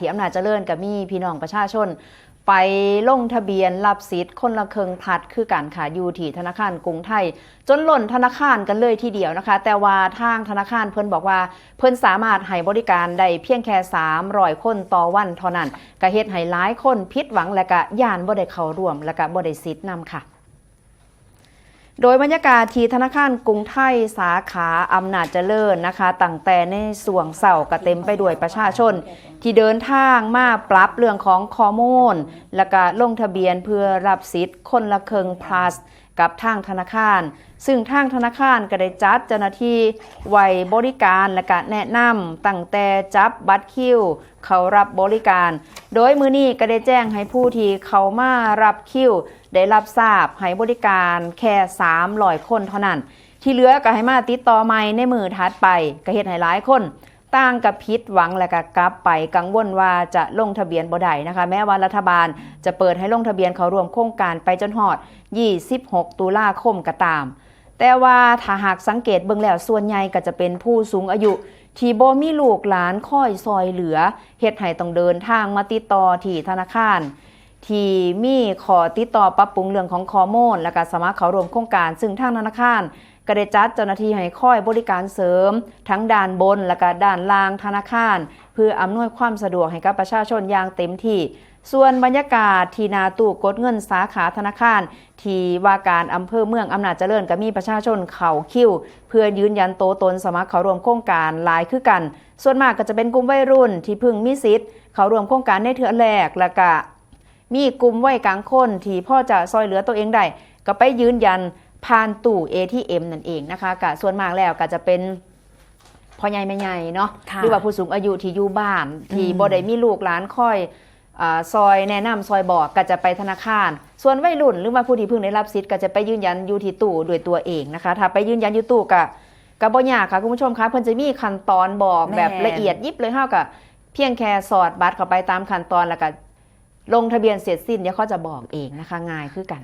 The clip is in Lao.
ທີ່ອຳນາດຈະເລີນ ກໍມີພີ່ນ້ອງປະຊາຊົນໄປລົງທະບຽນຮັບສິດຄົນລະເຄິ່ງພລັສຄືກັນຄ່ະ ຢູ່ທີ່ທະນາຄານກຸງໄທ ຈົນລົ້ນທະນາຄານກັນເລີຍທີດຽວນະຄະ. ແຕ່ວ່າທາງທະນາຄານເພິ່ນບອກວ່າ ເພິ່ນສາມາດໃຫ້ບໍລິການໄດ້ພຽງແຄ່ສາມຮ້ອຍຄົນຕໍ່ວັນເທົ່ານັ້ນ ກໍເຮັດໃຫ້ຫຼາຍຄົນຜິດຫວັງ ແລະກະຢ້ານບໍ່ໄດ້ເຂົ້າຮ່ວມ ແລະກະບໍ່ໄດ້ສິດນຳຄ່ະ. ໂດຍບັນຍາກາດທີ່ທະນາຄານກຸງໄທສາຂາອຳນາດຈະເລີນນະຄະ ຕັ້ງແຕ່ໃນຊ່ວງເຊົ້າກໍເຕັມໄປດ້ວຍປະຊາຊົນທີ່ເດີນທາງມາປັບເລື່ອງຂອງຂໍ້ມູນ ແລະກະລົງທະບຽນເພື່ອຮັບສິດຄົນລະເຄິ່ງພລັສ ກັບທາງທະນາຄານ ຊຶ່ງທາງທະນາຄານກໍໄດ້ຈັດເຈົ້າໜ້າທີ່ໄວ້ບໍລິການ ແລະກະແນະນຳຕັ້ງແຕ່ຈັບບັດຄິວເຂົ້າຮັບບໍລິການ. ໂດຍມື້ນີ້ກໍໄດ້ແຈ້ງໃຫ້ຜູ້ທີ່ເຂົ້າມາຮັບຄິວໄດ້ຮັບຊາບໃຫ້ບໍລິການແຄ່ສາມຮ້ອຍຄົນເທົ່ານັ້ນ ທີ່ເຫຼືອກໍໃຫ້ມາຕິດຕໍ່ໃໝ່ໃນມື້ຖັດໄປ ກໍເຮັດໃຫ້ຫຼາຍຄົນ ຕ່າງກໍຜິດຫວັງ ແລະກໍກັບໄປກັງວົນວ່າຈະລົງທະບຽນບໍ່ໄດ້ນະຄະ ແມ້ວ່າລັດຖະບານຈະເປີດໃຫ້ລົງທະບຽນເຂົ້າຮ່ວມໂຄງການໄປຈົນຮອດ ຊາວຫົກ ຕຸລາຄົມກໍຕາມ. ແຕ່ວ່າຖ້າຫາກສັງເກດເບິ່ງແລ້ວ ສ່ວນໃຫຍ່ກໍຈະເປັນຜູ້ສູງອາຍຸທີ່ບໍ່ມີລູກຫຼານຄອຍຊ່ອຍເຫຼືອ ເຮັດໃຫ້ຕ້ອງເດີນທາງມາຕິດຕໍ່ທີ່ທະນາຄານ ທີ່ມີຂໍ້ຕິດຕໍ່ປັບປຸງເລື່ອງຂອງຂໍ້ມູນ ແລະກະສະໝັກເຂົ້າຮ່ວມໂຄງການ ຊຶ່ງທາງທະນາຄານ ກໍໄດ້ຈັດເຈົ້າໜ້າທີ່ໃຫ້ຄອຍບໍລິການເສີມທັງດ້ານບົນ ແລະກະດ້ານລ່າງທະນາຄານ ເພື່ອອຳນວຍຄວາມສະດວກໃຫ້ກັບປະຊາຊົນຢ່າງເຕັມທີ່. ສ່ວນບັນຍາກາດທີ່ໜ້າຕູ້ກົດເງິນສາຂາທະນາຄານ ທີ່ວ່າການອຳເພີເມືອງອຳນາດຈະເລີນ ກໍມີປະຊາຊົນເຂົ້າຄິວ ເພື່ອຢືນຢັນໂຕຕົນສະໝັກເຂົ້າຮ່ວມໂຄງການຫຼາຍຄືກັນ. ສ່ວນມາກກໍຈະເປັນກຸ່ມໄວລຸ້ນທີ່ເພິ່ງມີສິດເຂົ້າຮ່ວມໂຄງການໃນເທື່ອແລກ ແລະກະ ມີກຸ່ມໄວກາງຄົນທີ່ພໍຈະຊ່ອຍເຫຼືອຕົວເອງໄດ້ ກໍໄປຢືນຢັນຜ່ານຕູ້ ເອທີເອັມ ນັ້ນເອງນະຄະ. ກະສ່ວນມາກແລ້ວກໍຈະເປັນພໍ່ໃຫຍ່ແມ່ໃຫຍ່ເນາະ ຫรือວ່າຜູ້ສູງອາຍຸທີ່ຢູ່ບ້ານ ທີ່ບໍ່ໄດ້ມີລູກຫຼານຄອຍ ອາ ຊ່ອຍແນະນຳ ຊ່ອຍບອກ ກໍຈະໄປທະນາຄານ. ສ່ວນໄວລຸ້ນ ຫຼືວ່າຜູ້ທີ່ເພິ່ງໄດ້ຮັບສິດ ກໍຈະໄປຢືນຢັນຢູ່ທີ່ຕູ້ດ້ວຍຕົວເອງນະຄະ. ຖ້າໄປຢືນຢັນຢູ່ຕູ້ກໍ ກໍບໍ່ຍາກຄ່ະ ຄຸນຜູ້ຊົມຄະ ເພິ່ນຈະມີຂັ້ນຕອນບອກແບບລະອຽດຍິບເລີຍ. ເຮົາກໍພຽງແຄ່ສອດບັດເຂົ້າໄປຕາມຂັ້ນຕອນ ແລ້ວກໍ ລົງທະບຽນເສັດສິ້ນ ດຽວເຂົາຈະບອກເອງນະຄະ ງ່າຍຄືກັນ.